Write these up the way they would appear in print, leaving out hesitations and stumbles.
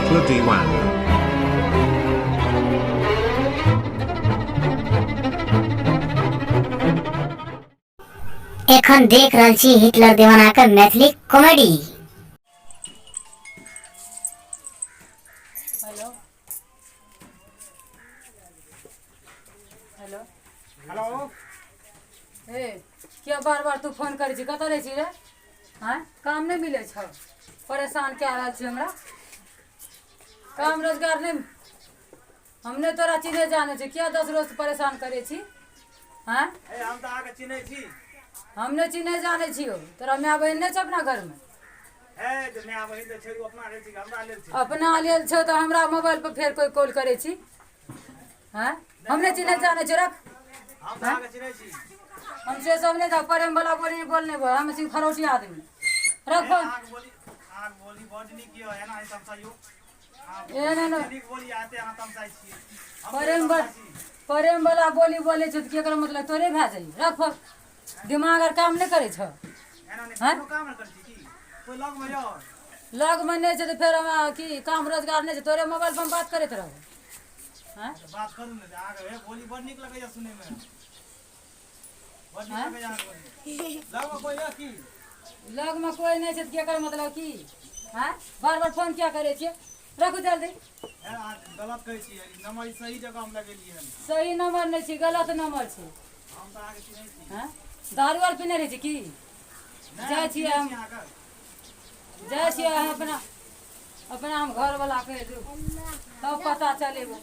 Hitler Diwana. एखन देख रहल छी हिटलर दीवाना के Maithili comedy. Hello hello hello. हे, किया बार बार तू फोन करै छी? कतऽ रहै छी रे? आँय, काम नहि मिलै छौ? परेशान कए रहल छी हमरा। काम रोजगार नहि, हम नहि तोरा चिन्है जानै छी। किया 10 रोज परेशान करै छी? आँय। ए, हम तऽ अहाँके चिन्है छी। हम नहि चिन्है जानै छियौ। तोरा माय बहिन नहि छौ अपना घरमे? हे, जे माय बहिन तऽ छै, ओ अपना लेल छै कि हमरा लेल छै? अपना लेल छौ तऽ हमरा मोबाइल पर फेर कोइ कॉल करै छी? आँय, हम नहि चिन्है जानै छियौ, रख। हम तऽ अहाँके चिन्है छी। हम से सब नहि जाउ। प्रेम वाला बोली बोल नहि बोल, हम छी खरौटी आदमी। रख फोन। अहाँके बोली बड्ड नीक यऽ। एना नहि तमसाइयौ। एना नहि। नीक बोली आते अहाँ तमसाइ छियै हम। प्रेम प्रेम वाला बोली बोलै छै तऽ केकर मतलब तोरे भए जाइ? रख फोन। दिमाग आर काम नहि करै छौ? एना नहि। आँय? कोनो काम नहि करै छी की? कोइ लगमे यऽ? लगमे नहि छै तऽ फेर हमरा की काम रोजगार नहि छै? तोरे मोबाइल पर हम बात करैत रहब? आँय? तऽ बात करू ने। अहाँके हे बोली बड्ड नीक लगैए सुनैमे, बड्ड नीक लगैए अहाँके बोली। लगमे कोइ यऽ की? लगमे कोइ नहि छै तऽ केकर मतलब की? आँय, बार बार फोन किया करै छियै? रखू जल्दी। हे, अहाँ गलत कहै छियै। ई नंबर ई सही जगह हम लगेलियै हन। सही नंबर नहि छै, गलत नंबर छै। हम तऽ अहाँके चिन्है छी। आँय, दारू आर पीने रहै छै की? नहि, जाइ छियै चिन्है हम। छी अहाँके। जाइ छियै हम अपना अपना हम घरवला कहि दू तब पता चलेबै।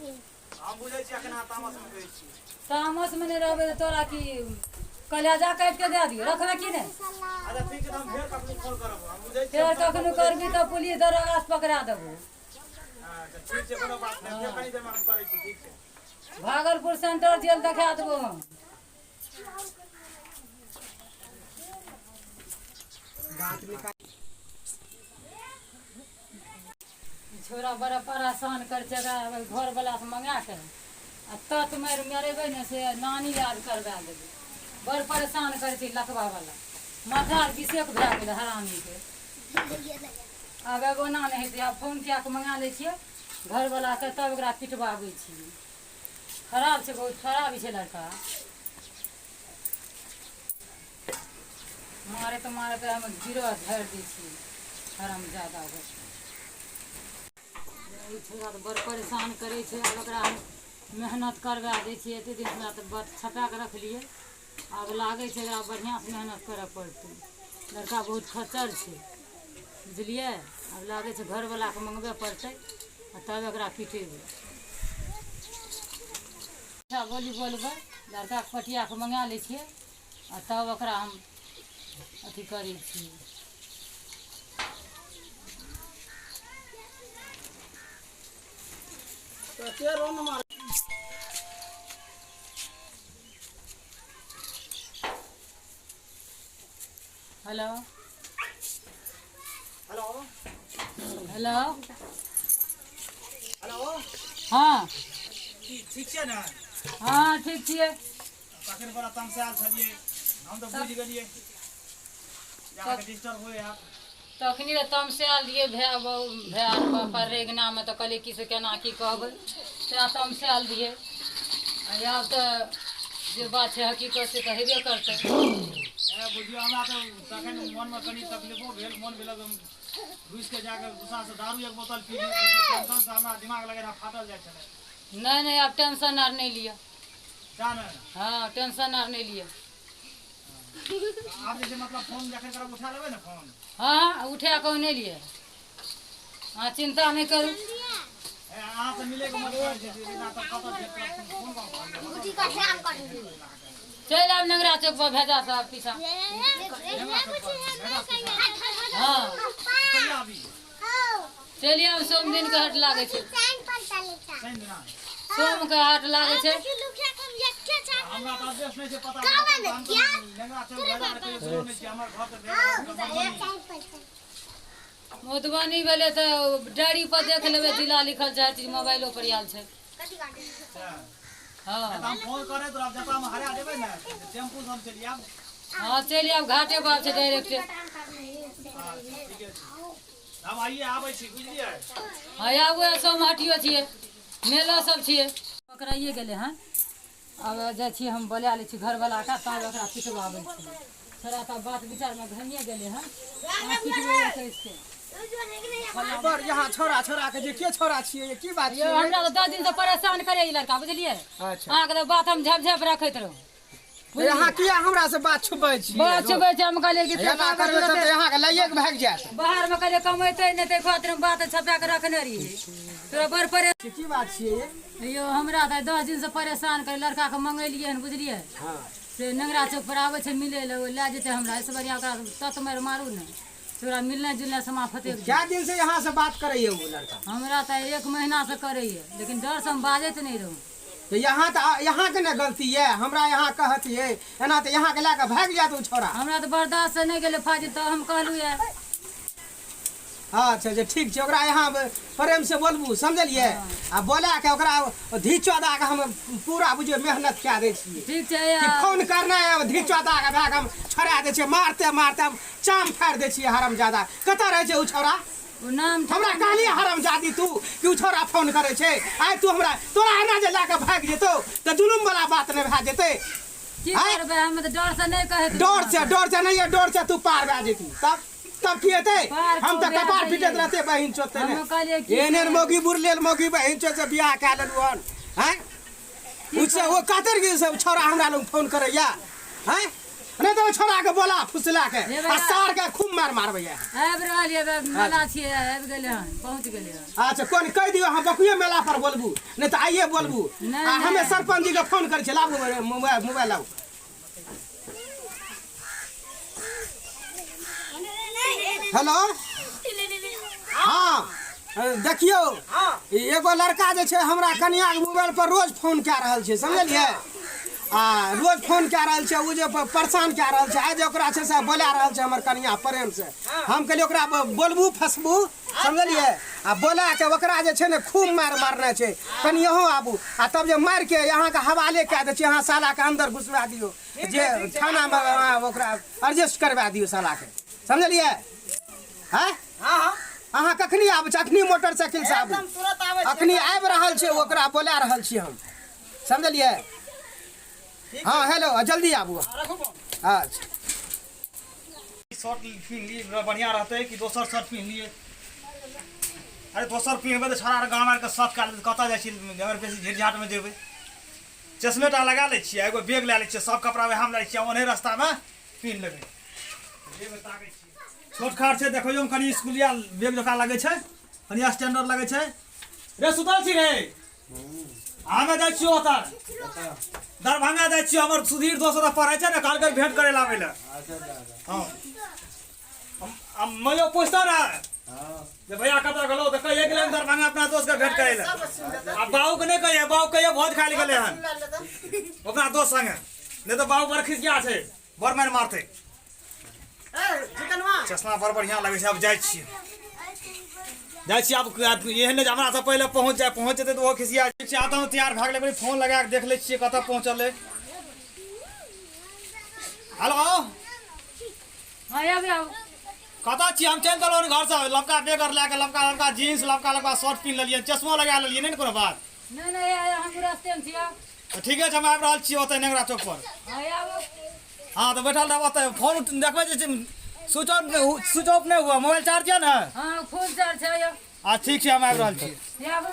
हम बुझै छी, अखन अहाँ तामसमे कहै छी। तामसमे नहि रहबै तऽ तोरा की कलेजा काटि कऽ दए दियौ? रखबै की नहि? अच्छा, ठीक छै, तऽ हम फेर कखनो कॉल करब। हम बुझै छी। फेर कखनो करबी तऽ पुलिस दरोगा से पकड़ा देबो। अच्छा, ठीक छै, कोनो बात नहि। फेर कनी देरमे हम करै छी, ठीक छै? भागलपुर सेंट्रल जेल देखा देबो हम। ई छोरा बड़ा परेशान कर छै। एकरा घरवला से मंगा के आ तत मारि मरेबै ने से नानी याद करवा देबै। बड़ परेशान करै छै लकवा वाला। माथा आर विषेक भए गेलै हरामीके। आब एगो ओना नहि हेतै। आब फोन कए कऽ मंगा लै छियै घरवलाके, तब ओकरा पिटबाबै छियै। खराब छै, बहुत खराब छै लड़का। मारैत मारैत हम गिरह झाड़ि दै छियै हराम जादा। ई छोरा तऽ बड़ परेशान करै छै। आब एकरा हम मेहनत करबा दै छियै। एते दिन हमरा तऽ बड़ छपा कऽ रखलियै। आब लागै छै एकरा बढ़िआँसँ मेहनत करऽ पड़तै। लड़का बहुत खच्चर छै, बुझलियै? आब लागै छै घरवलाके मङ्गबे पड़तै आ तब एकरा पिटेबै। अच्छा बोली बोलबै, लड़काके पटिया कऽ मङ्गा लै छियै आ तब ओकरा हम अथी करै छियै। हेलो। हेलो। हेलो। हेलो। हँ। की, ठीक छियै ने? हँ, ठीक छियै। तखन बड़ा तमसायल छलियै, हम तऽ बुझि गेलियै जे अहाँके डिस्टर्ब होइ हैत। तखनी तऽ तमसायल रहियै। भाय बहु भाय पर रेगनामे तऽ कहलियै की से केना की कहबै, तेँ तमसायल रहियै। आ आब तऽ जे बात छै हकीकत से तऽ हेबे करतै। ए, बुझियौ, हमरा तऽ तखन मोनमे कनि तकलीफो भेल। मोन भेल हम रुसिके जाके गुस्सासँ दारू एक बोतल पी ली। टेंशनसँ हमरा दिमाग लगै रहए फाटल जाइ छलै। नहि नहि, आब टेंशन आर नहि लिअ। जा ने। हँ, टेंशन आर नहि लिअ। आब जे छै मतलब फोन जखन करब उठा लेबै ने फोन? हँ, उठा कऽ नहि लिअ। अहाँ चिन्ता नहि करू। ए, अहाँसँ मिलैके मन करै छै। बिना तऽ कतऽ भेट करब? फोन चलि आब नंगरा चौक पर, भेजा साहब पीछा। हँ। कहिया आबी? चलि आब, सोम दिन के हाट लागै छै। शनि दिना? सोम के हाट लागै छै। हमरा तऽ एड्रेस नहि छै पता। हम तऽ नेंगरा चौक भेजा ने कहियो सुनलो नहि छी। हमर घर तऽ भेजा मधुबनी। मधुबनी भेलै तऽ डायरी पर देख लेबै, जिला लिखल छै, हर चीज मोबाइलो पर आयल छै। अच्छा। हँ। तऽ हम फोन करैत रहब, जतऽ हरा देबै ने टेम्पू से हम चलि आयब। हँ, चलि आयब, घाटे पर छै डायरेक्ट। अच्छा, ठीके छै। हम आइए आबै छी बुझलियै। हाँ आबू, सोमहटियो छियै, मेलो सब छियै। पकड़ाइए गेलै हँ। आब जाइ छियै हम, बोला लै छी घरवलाके, तब ओकरा पिटबाबै छियै। थोड़ा तऽ बात विचारमे घमिए गेलै हँ, पिटबै कैसे। पर यहाँ छोरा छोरा के जे के छोरा छियै, की बात यौ छियै? हमरा तऽ 10 दिनसँ परेशान करे ई लड़का, बुझलियै? अच्छा। अहाँके तऽ बात हम झाँप झाँप रखैत रहूँ। यहाँ किया हमरा से बात छुपै छियै? बात छुपै छै, हम कहलियै कि एना करबै तब तऽ यहाँके लैये के भागि जायत। बाहरमे कहलियै कमेतै नहि, ताहि खातिर हम बात छपा कऽ रखने रहियै। तोरा बड़ परे की बात छियै? यौ हमरा तऽ 10 दिनसँ परेशान करे लड़काके मंगेलियै हन, बुझलियै? हँ। से नेंगरा चौक पर आबै छै मिलै लए, ओ लए जेतै हमरा। एहिसँ बढ़िआँ ओकरा तत मारि मारू ने, तोरा मिलनाइ जुलनाइ समाप्त। क्या दिन से यहाँ से बात करैये ओ लड़का? हमरा तऽ 1 महीनासँ करैए, लेकिन डरसँ हम बाजैत नहि रहूँ। तऽ यहाँ तऽ यहाँके ने गलती यऽ, हमरा यहाँ कहतियै एना तऽ यहाँके लए कऽ भागि जायत ओ छोरा। हमरा तऽ बर्दाश्त नहि गेलै फाजिल, तऽ हम कहलहुँ यऽ। अच्छा, जे ठीक छै, ओकरा यहाँ प्रेम से बोलबू, समझलियै? आ बोला के ओकरा धीचो दऽ के हम पूरा बुझियौ मेहनत कए दै छियै। ठीक छै। कि फोन करना है, धीचो दऽ के भए कऽ हम छोड़ा दै छियै, मारते मारते हम चाम फाड़ि दै छियै। हरामजादा कतऽ रहै छै ओ छोरा? ओ नाम हमरा कहलियै हरामजादी तू कि ओ छोरा फोन करै छै आइ तू हमरा, तोरा एना जे लए कऽ भागि जेतौ तऽ जुलुम वाला बात नहि भए जेतै? की आँय? करबै, हम तऽ डरसँ नहि कहैत। डर से नहीं है, डर से तू पार भए जेती तब तब की हेतै? पार हम तऽ भए कपार जइयै। पीटैत रहते बहिन चोत। हम कहलियै की एहन एहन मौगी बुरलेल मौगी बहिन चोत से बियाह कए लेलु हन। आँय, उ से ओ कतेक के सब छोरा हमरा लग फोन करैया? आँय, नहि तऽ ओ छोरा के बोला फुसला के हे आ भैया। सार के खूब मार मारबैया। आबि रहल यऽ, मेला छियै, आबि गेलै हन, पहुँच गेलै हन। अच्छा, कोन कहि दियौ, अहाँ बकुए मेला पर बोलबू, नहि तऽ आइए बोलबू। नहि, आ हमे नहि। सरपंच जी के फोन करै छियै। लाबू मोबाइल, मोबाइल लाबू। हेलो, हाँ देखियौ, ई एगो लड़का जे छै हमरा कनियाके मोबाइल पर रोज फोन कए रहल छै, समझलियै? आ रोज फोन कए रहल छै, ओ जे परेशान कए रहल छै। आइ जे ओकरा छै से बोला रहल छै हमर कनिया प्रेम से। हम कहलियै ओकरा बोलबू फसबू, समझलियै? आ बोला के ओकरा जे छै ने खूब मारि मारने छै। कनि अहूँ आबू आ तब जे मारि के अहाँके हवाले कए दै छी। अहाँ सालाके अन्दर घुसवा दियौ, जे थानामे अहाँ ओकरा एडजस्ट करवा दियौ सालाके, समझलियै? हँ। हाँ हाँ। अहाँ कखनी आबै छी? अखनी मोटरसाइकिल से आबू। एकदम तुरंत आबै छी। अखनी आबि रहल छै, ओकरा बोला रहल छी हम, समझलियै? हँ, हेलो, जल्दी आबू। रखू फोन। अच्छा। शर्ट पिन्ह लिए बढ़िआँ रहतै कि दोसर शर्ट पिन्ह लिए? अरे दोसर पिन्हबै तऽ छोड़ा गाँव आरके शर्ट काट देतै। कतऽ जाइ छी? अगर बेसी झिट झाटमे जेबै, चश्मे टा लगा लै छियै, एगो बैग लए लै छियै, सब कपड़ा वएहमे लए लै छियै, ओनहे रस्तामे पिन्ह लेबै। बैग ताकै छियै, छोट खाट छै, देखैयोमे कनि स्कुलिया बैग जकाँ लगै छै, कनि स्टैंडर्ड लगै छै। रे सुतल छी रे? हमे जाइ छियौ ओतऽ दरभंगा जाइ छियौ, हमर सुधीर दोस्त ओतऽ पढ़ै छै ने, कहलकै भेंट करै लए आबै लए। हँ, मैयो पूछतो ने जे भैया कतऽ गेलौ, तऽ कहिए गेलै दरभंगा अपना दोस्तके भेंट करै लए। आ बाबूके नहि कहिए, बाबू कहिए भोज खाइ लए गेलै हन अपना दोस्त संगे, नहि तऽ बाबू बड़ खिसिया छै, बड़ मारि मारतै। चश्मा बड़ बढ़िआँ लगै छै। आब जाइ छियै, जाइ छियै आब। आब एहन नहि जे हमरा से पहिले पहुँच जाय, पहुँच जेतै तऽ ओहो खिसिया छै। आब तऽ हम तैयार भए गेलै, फोन लगा कऽ देख लै छियै कतऽ पहुँचलै। हेलो। हाँ आबि आउ। कतऽ छी? हम चलि देलहुँ घरसँ लबका बैग आर लए कऽ, लबका लबका जींस, लबका लबका शर्ट पिन्ह लेलियै, चश्मो लगा लेलियै, नहि ने कोनो बात? नहि नहि, हम रास्तेमे छियै। तऽ ठीके छै, हम आबि रहल छी ओतऽ नेंगरा चौक पर। हाँ आबू। हाँ, तऽ बैठल रहब ओतऽ, फोन देखबै जे स्विच ऑफ, स्विच ऑफ नहि हुआ? मोबाइल चार्ज यऽ ने? हाँ, फुल चार्ज छै यौ। आ ठीक छै, हम आबि रहल छी। आबू।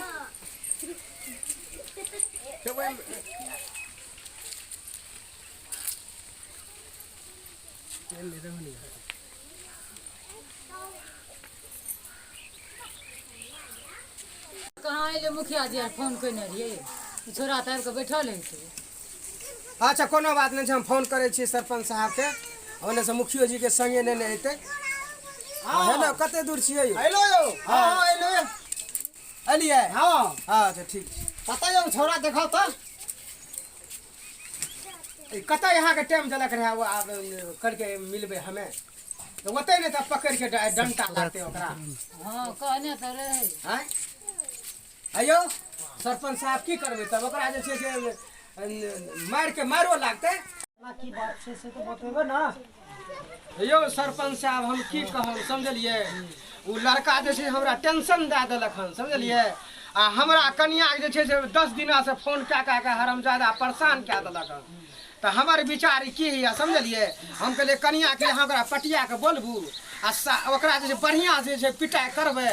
कहाँ अयलै मुखिया जी? आर फोन कयने रहियै, ई छोरा तऽ आबि कऽ बैठल हेतै। अच्छा, कोनो बात नहि छै, हम फोन करै छियै सरपंच साहबके, ओन्नेसँ मुखियो जीके संगे नेने अयतै। हेलो, कते दूर छियै यौ? हेलो यौ। हाँ हाँ, एलो। एलियै? हाँ। अच्छा, ठीक छै। कतऽ यौ छोरा, देखो तऽ। ई कतऽ अहाँके टाइम देलक रहए ओ आब करके मिलबै हमे तऽ ओतै, नहि तऽ पकड़ि के डंटा लागतै ओकरा। हाँ, कहने तऽ रहै। आँय अयौ सरपंच साहब, की करबै तब ओकरा? जे छै से मारि के मारो लागतै। की बात छै से तऽ बतेबै ने। यौ सरपंच साहब, हम की कहब, समझलियै? ओ लड़का जे छै हमरा टेंशन दए देलक हन, समझलियै? आ हमरा कनियाके जे छै से 10 दिनासँ फोन कए कए कऽ हरामजादा परेशान कए देलक हन। तऽ हमर विचार की होइए, समझलियै? हम कहलियै कनियाके अहाँ ओकरा पटिया कऽ बोलबू आ ओकरा जे छै बढ़िआँ जे छै पिटाइ करबै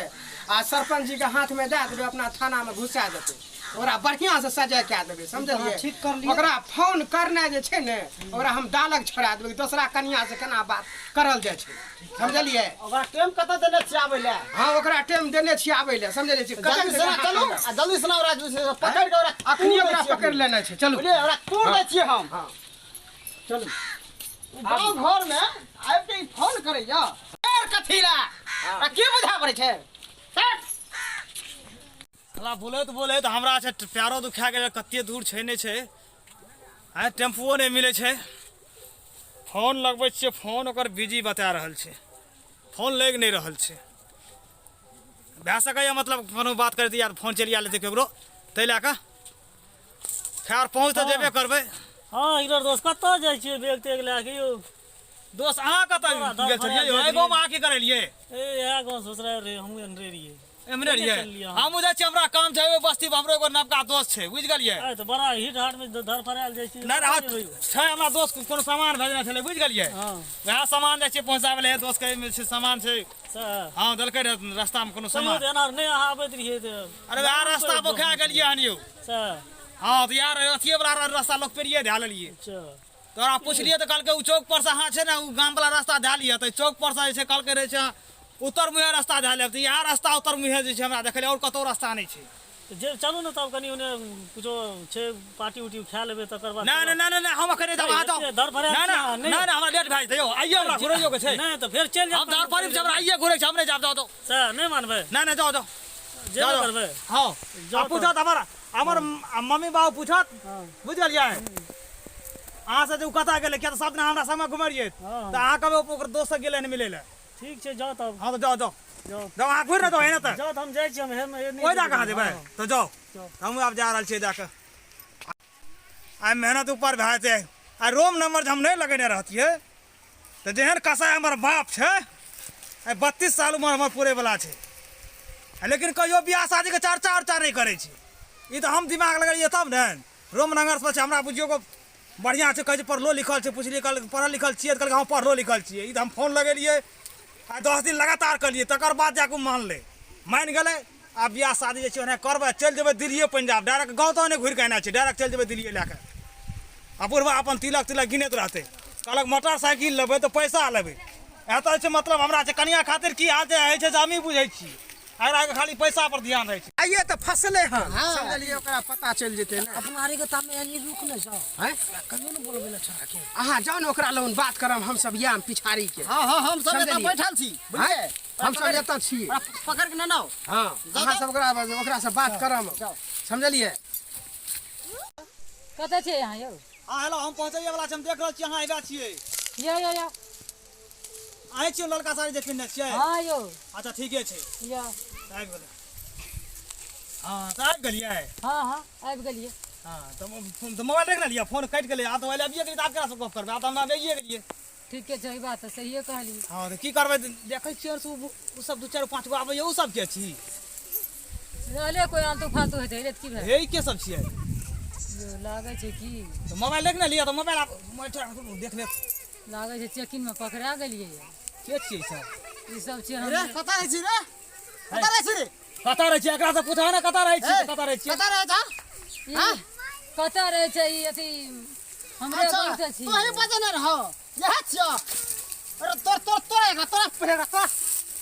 आ सरपञ्च जीके हाथमे दए देबै, अपना थानामे घुसा देतै, ओकरा बढ़िआँसँ सजाय कए देबै, समझलियै? ठीक करलियै। ओकरा फोन करनाइ जे छै ने, ओकरा हम दालक छोड़ा देबै, दोसरा कनियासँ केना बात करल जाइ छै, समझलियै? ओकरा टाइम कतऽ देने छियै आबै लए? हँ, ओकरा टाइम देने छियै आबै लए, समझलियै? जल्दी से चलू आ जल्दी से ओकरा पकड़ि कऽ ओकरा अखनी ओकरा पकड़ि लेने छै, चलू। बुझलियै? ओकरा तोड़ दै छियै हम। हँ चलू। गाँव घरमे आबि कऽ ई फोन करैया फेर कथी लए? आ की बुझा पड़ै छै? साला बोलैत बोलैत हमरा छै पैरो दुखा गेल, कते दूर छै नहि छै, आइ टेम्पुओ नहि मिलै छै। फोन लगबै छियै, फोन ओकर बिजी बता रहल छै, फोन लागि नहि रहल छै। भए सकैए मतलब कोनो बात करैत यार फोन चलि आयल हेतै ककरो, ताहि लए कऽ। खैर पहुँच तऽ जेबे करबै। हँ इधर दोस्त, कतऽ जाइ छियै बैग तैग लए कऽ यौ? दोस्त अहाँ कतऽ गेल छलियै यौ? एहि गाँवमे अहाँ की करै रहियै? ए इएह गाँव ससुराल रहियै, हमहूँ एमहरे रहियै। एमहरे रहियै? चललियै अहाँ। हमहूँ जाइ छियै, हमरा काम छै ओहि बस्ती पर, हमरो एगो नवका दोस्त छै, बुझि गेलियै? आइ तऽ बड़ा हिट हाट मे धरफड़ायल जाइ छी। नहि नहि, छै हमरा दोस्त, कोनो सामान भेजने छलै, बुझि गेलियै? हँ। वएह सामान जाइ छियै पहुँचाबै लए, दोस्तके एहिमे छै सामान छै। सएह। हँ, देलकै रहए रस्तामे कोनो कहियो सामान। तऽ एना नहि अहाँ आबैत रहियै तऽ। अरे वएह रास्ता बोखा गेलियै हन यौ। सएह। हँ तऽ यार अथिये वला रास्ता लोक पेरिये धए लेलियै। अच्छा। तोरा पुछलियै तऽ कहलकै ओ चौक पर से अहाँ छै ने ओ गाम वला रास्ता धए लिअ, तऽ चौक पर से जे छै कहलकै रहै छै उत्तर मुँहे रास्ता धए लेब, तऽ इएह रास्ता उत्तर मुँहे जे छै हमरा देखलियै, आओर कतहु रास्ता नहि छै। तऽ जे चलू ने तब कनि ओने कुछो छै पार्टी उटी खा लेबै तकर बाद। नहि नहि नहि नहि, हम अखन नहि जायब, अहाँ जाउ। धरफड़ायल नहि छी अहाँ, नहि नहि, हमरा लेट भए जेतै यौ, आइये हमरा घुरैयो के छै। नहि तऽ फेर चलि हम जायब। धरफड़ी छै, हमरा आइये घुरै छै, हम नहि जायब, जाउ जाउ। सएह नहि मानबै? नहि नहि, जाउ जाउ। जेबे करबै? हँ। जाउ आ पूछत हमर हमर मम्मी बाबू पूछत, बुझि गेलियै अहाँ से जे ओ कतऽ गेलै, किया तऽ सब दिन हमरा संगमे घुमै रहियै, हँ। तऽ अहाँ कहबै ओकर दोस्त सब गेलै हन मिलै लए। ठीक छै, जाउ तब। हँ तऽ जाउ जाउ। जाउ। जाउ अहाँ घुरि ने जाउ एने तऽ। जाउ तऽ हम जाइ छी, हम हेम ओहि दऽ कऽ अहाँ जेबै? हँ। तऽ जाउ, जाउ। हमहूँ आब जा रहल छियै दए कऽ। आइ मेहनत ऊपर भए जेतै। आ रोम नंबर जे हम नहि लगेने रहतियै तऽ जेहन कसाइ हमर बाप छै, आइ 32 साल उमर हमर पुरैवला छै, लेकिन कहियो बियाह शादीके चर्चा उर्चा नहि करै छै। ई तऽ हम दिमाग लगेलियै तब ने। रोम नंगर्स पर छै हमरा, बुझियौ बढ़िआँ छै, कहै छै पढ़लो लिखल छै। पुछलियै, कहलकै पढ़ल लिखल छियै? तऽ कहलकै हँ पढ़लो लिखल छियै। ई तऽ हम फोन लगेलियै आ 10 दिन लगातार केलियै, तकर बाद जाकऽ ओ मानलै, मानि गेलै। आब बियाह शादी जे छै ओना करबै, चलि जेबै दिल्लिए पंजाब डायरेक्ट, गाँव तऽ नहि घुरि कऽ एनाइ छै, डायरेक्ट चलि जेबै दिल्लिए लए कऽ। आ बुढ़बा अपन तिलक तिलक गिनैत रहतै। कहलक मोटरसाइकिल लेबै तऽ पैसा लेबै। एतऽ छै मतलब हमरा छै कनिया खातिर की हाल छै होइ छै से हमही बुझै छी, एकरा खाली पैसा पर ध्यान रहै छै। आइए तऽ फसलै हन, समझलियै? ओकरा पता चलि जेतै ने। अपना आरीके तामे एनी रुक ने जाओ। हैं? कहियो ने बोलबै ने छोड़ा के। अहाँ जाउ ने ओकरा लग बात करब हमसब इएह पिछाड़ी के। हँ हँ, हम सब एतऽ समझलियै? बैठल छी, बुझलियै? हमसब एतऽ छी। ओकरा पकड़ के नेने आउ। हँ, अहाँ सब ओकरा ओकरा से बात करब, समझलियै? कतऽ छियै अहाँ यौ? हँ हेलो, हम पहुँचैए वला छी, हम देख रहल छी अहाँ आबि छियै। यौ यौ यौ, अहीं छियै लड़का साड़ी जे पिन्हने छियै? हँ यौ। अच्छा ठीके छै। यौ आबि गेलै। हँ तऽ आबि गेलियै? हँ हँ, आबि गेलियै। हँ तऽ मोबाइल राखि लेलियै, फोन कटि गेलै। आब तऽ मोबाइल आबिये गेलै, तऽ आब केना से गप करबै? आब तऽ हम आबिये गेलियै। ठीके छै, ई बात तऽ सहिए कहलियै। हँ तऽ की करबै? देखै छियै ओ सब 2 4 5 गो आबैया, ओ सब के छी? रहले कोइ आलतू फालतू हेतै रे, तऽ की भेल? हे के सब छियै? यौ लागै छै की तऽ मोबाइल देख ने लिअ, तऽ मोबाइल आब मोबाइल देख लेत। लागै छै चेकिंग मे पकड़ा गेलियै। के छियै सब? ई सब छियै रे हम। कतऽ रहै छी रे? कतऽ रहै छी रे? कतऽ रहै छियै? एकरा से पूछा ने कतऽ रहै छियै, कतऽ रहै छियै? कतऽ रहै छा? ई कतऽ रहै छै ई अथी हमरे अच्छा गाँव से छी। तोही बजेने रहो, इएह छियौ। अरे तोर तोर तोरा एकरा तोरा पहिले एकरा तोरा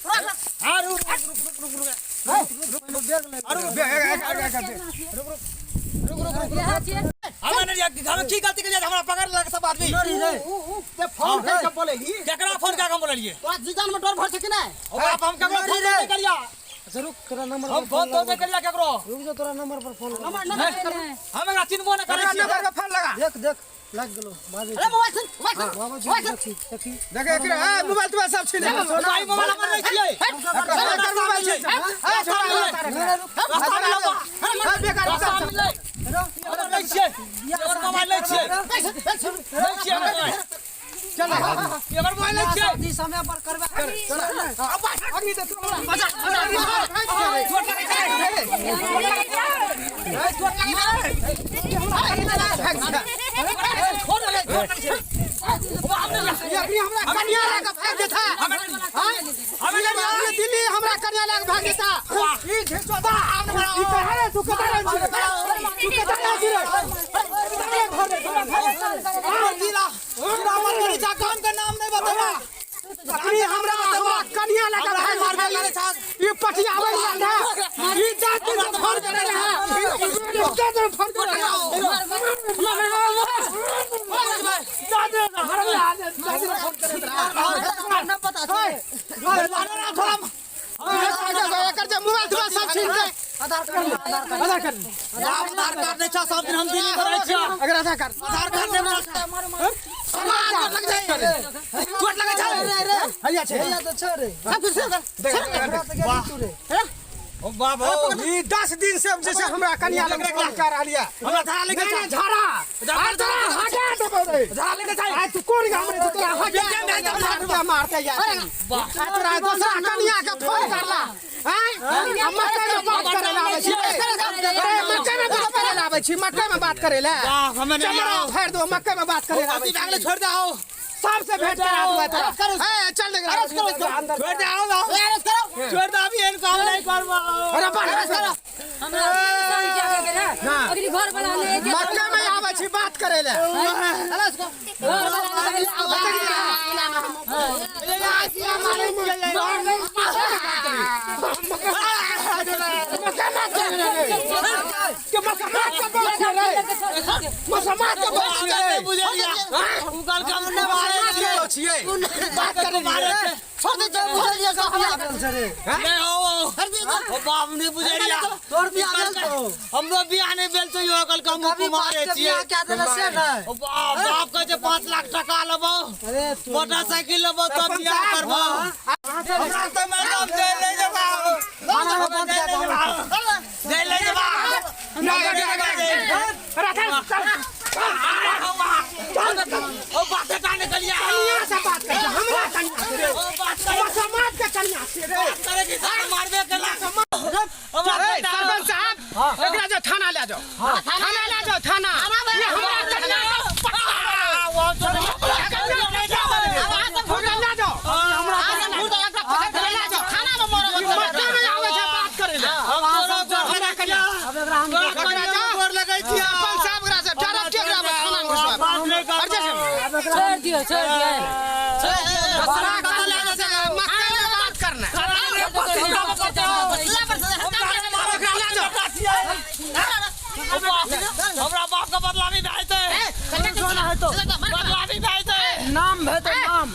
तोरा एकरा। हाँ रुक रुक रुक रुक रुक रुक रुक रुक रुक रुक। इएह छियै। हमे नहीं, हमे की गलती केलियै हमरा पकड़ लेलक सब आदमी? ते फोन कर के बोलेली। केकरा फोन कए के हम बोललियै? तोरा जीजान में डर भर छै कि नहि? ओकरा हम केकरो फोन नहि करिया। अच्छा रुक, तोरा नंबर हम फोन तो नहीं करिया केकरो। रुक जो, तोरा नंबर पर फोन लगा। नंबर नंबर नहि हम एकरा चिन्हबो नहि करै छियै। नंबर पर फोन लगा। देख देख, लागि गेलो बाजै। अरे मोबाइल सुन, मोबाइल सुन, बाबा जी मोबाइल सुन। देखी देखी। देखे एकरे, ए मोबाइल तोबाइल सब छीन ले। भाई मोबाइल हमर नहि छियै। एकर मोबाइल छै। ए छोड़ा रास्ता मिलल बा। ए बेकार रास्ता मिललै। हमर नहि छियै। हमर मोबाइल नहि छियै। नहि छियै हमर मोबाइल। चल हमर मोबाइल नहि छियै। समय पर करबा अग्नि दे तू हमरा बजा बजा चोट लगै छै ए चोट लगै छै छोड़ रे चोट लगै छै अखनी हमरा कन्या लए कऽ भागि जेता हमें दिल्ली हमरा कन्या लए कऽ भागि जेता ई झेचोदा ई कहाँ रे तू कतऽ रहै छी तू कतऽ रहै छी रे जिला हमर कनिचा गाम के नाम नहीं बतेबा अखनी हमरा हमरा कन्या लए कऽ भागि जेता ई पटियाबै वाला ई 10 दिन से फोन करे रहे ई 10 दिन फोन करे रहे एकर जे मोबाइल तोबाइल सब छीन के आधार कार्ड आधार कार्ड आधार कार्ड नहीं छा सब दिन हम दिल्ली में रहै छियै अगर आधार कार्ड आधार कार्ड नहीं चोट लगै छै हैया छै हैया तऽ छै रे सब कुछ हमरा तऽ गेली तू रे ओ बाप हो ई 10 दिन से जे छै हमरा कन्या लग फोन कर रहल ये हमरा धारा लेके नहीं नहीं झाड़ा झाड़ा तोरा हटा देबो रे झाड़ा लेके जाय आ तू कोन गाम रे तोरा हटा देबो मारते यार आ तोरा दोसरा कन्या के फोन करला हैं आ मकई में बात करे ला आबै छी अरे मकई में बात करे ला आबै छी मकई में बात करे ला वाह हमें नहीं चमड़ा फाड़ दो मकई में बात करे ला आबै अभी छी भागले छोड़ दे आओ सबसे भेंट करा दूंगा तोरा ए चल ले अंदर छोड़ दे आओ छोड़ दे अभी एहन काम नहीं करबो अरे बाहर हमरा परेशान किया के रे अगली घर वाला ले के मक्का में आबै छी बात करे ले घर वाला ले बात करे मारे छोड़ दे बुझलियै सब बियाह भेल छै रे नहीं हो ओ बाप नहीं बुझलिया तोर बियाह भेल छौ हमरो बियाह नहीं भेल छै यो कल हम कभी बाप कुमारे के छियै बियाह कए देले से नहि ओ बाप बाप कहै छै 5 लाख टका लेबो अरे तू मोटरसाइकिल लेबो तब बियाह करबो हमरा तऽ मैडम जेल ले जेबा खाना बंद कए दे जेल ले जेबा ओ बाते टा निकलिया हमरा कन्या से रे ओ बात करे समाज के कन्या से रे करे कि साला मारबे केला ए, सरपंच साहब एकरा जो थाना ले जाओ थाना ले जाओ थाना ये हमरा कन्या ले जाओ मक्का में आबै छै बात करे ले हमरा कन्या अब एकरा हम एकरा जाओ सरपंच साहब एकरा से डायरेक्ट एकरा थाना में घुसवा बात नहीं अरे छोड़ दियो छोड़ दियो दोसरा कन्या से मक्का में बात करना एकरा ले जाओ हमरा बाप के बदलावी भए जेतै बदलावी भए जेतै नाम भेतौ नाम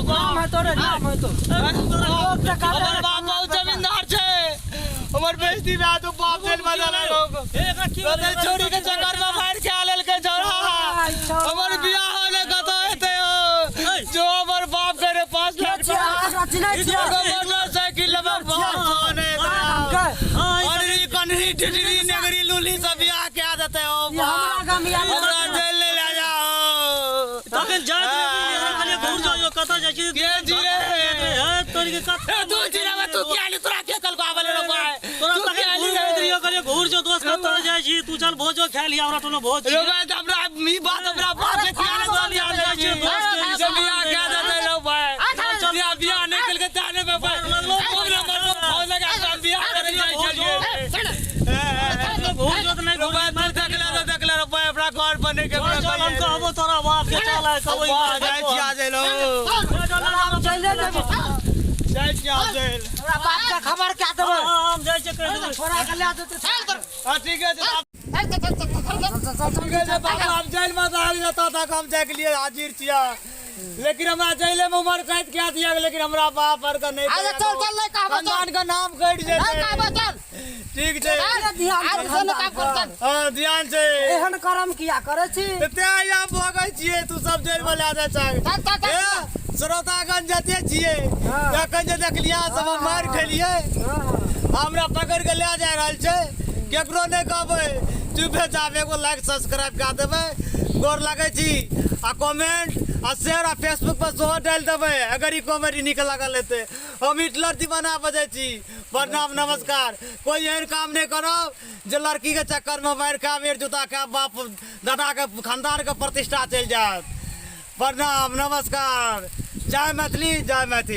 नाम हेतौ रे नाम हेतौ हमर बाप बहुत जमींदार छै हमर बेइज्जती भए तो बाप जेल में डाले लोग कते छोरी के चक्कर में मार के आलेल के छोरा हमर बियाह होले कत हेतै हो जो हमर बाप के रे 5 लाख छियै एकरा चिन्है छियै मोटरसाइकिल लेबै बाप होने अनरी कनरी ढिढरी नेगरी लूली सब बियाह के देतै हो ई हमरा गाम आयल हमरा जेल ले ले जाओ तखन जाइत रहियै, कहलियै घूर जाउ यौ, कतऽ जाइ छी के जीरे हे तोरी के कत ए तू जीरे में तू के आली तोरा के कल को आवले रे भाई तोरा तू के तखन आली घूर रे जाइत रहियै, कहलियै घूर जाउ दोस्त कतऽ जाइ छी तू चल भोजो खाय लिअ हमरा टोनो भोज छै। रो भाई हमरा ई बात हमरा बाप के किया नहीं चल जाइ छियै दोस्त के से बियाह के देतै रे भाई बियाह बियाह नहीं कल के ताने में भाई हम ना मरबो फोन लगा के हम बियाह करे जाइ छलियै घूर जाउ तऽ नहि रो घूर भाई तू देखला तो देखला रे भाई अपना घर बने के चल चल हम कहबो तोरा बाप के चल आइ कहबो ई वाह जाइ छी आ जाइ लो चलि जेबै जाइ छी आ जाइ हमरा बाप के खबर कए देबै हम जाइ छियै कहि देबै छोरा के लए जेतै हां ठीक है ठीक है बाबा हम जेल में दाल जाता तक हम जाय के लिए हाजिर छिया लेकिन हमरा जेले में उम्र कैद क्या दिया लेकिन हमरा बाप पर का नहीं अरे चल चल नहीं कहबो चल खानदान का नाम कट नहीं जेतै कहबो चल ठीक छै ध्यान आज से नहीं काम कर चल हां ध्यान से एहन करम किया करै छी ते आया भोगै छियै तू सब जेल में लए जाइ छै चल चल चल ए श्रोतागण जते छियै एखन जे देखलियै सब हम मारि खेलियै हमरा पकड़ के लए जा रहल छै केकरो नहि कहबै चुपे चाप एगो लाइक सब्सक्राइब कए देबै गोर लगै छी आ कमेंट आ शेयर आ फेसबुक पर सेहो डालि देबै अगर ई कॉमेडी नीक लागल हेतै। हम हिटलर दीवाना बजै छी। प्रणाम नमस्कार। कोई एहन काम नहि करब जे लड़की के चक्कर में मारि खायब, एक जूता खायब, बाप दादा के खानदान के प्रतिष्ठा चलि जायत। प्रणाम नमस्कार। जय मैथिली जय मैथिली।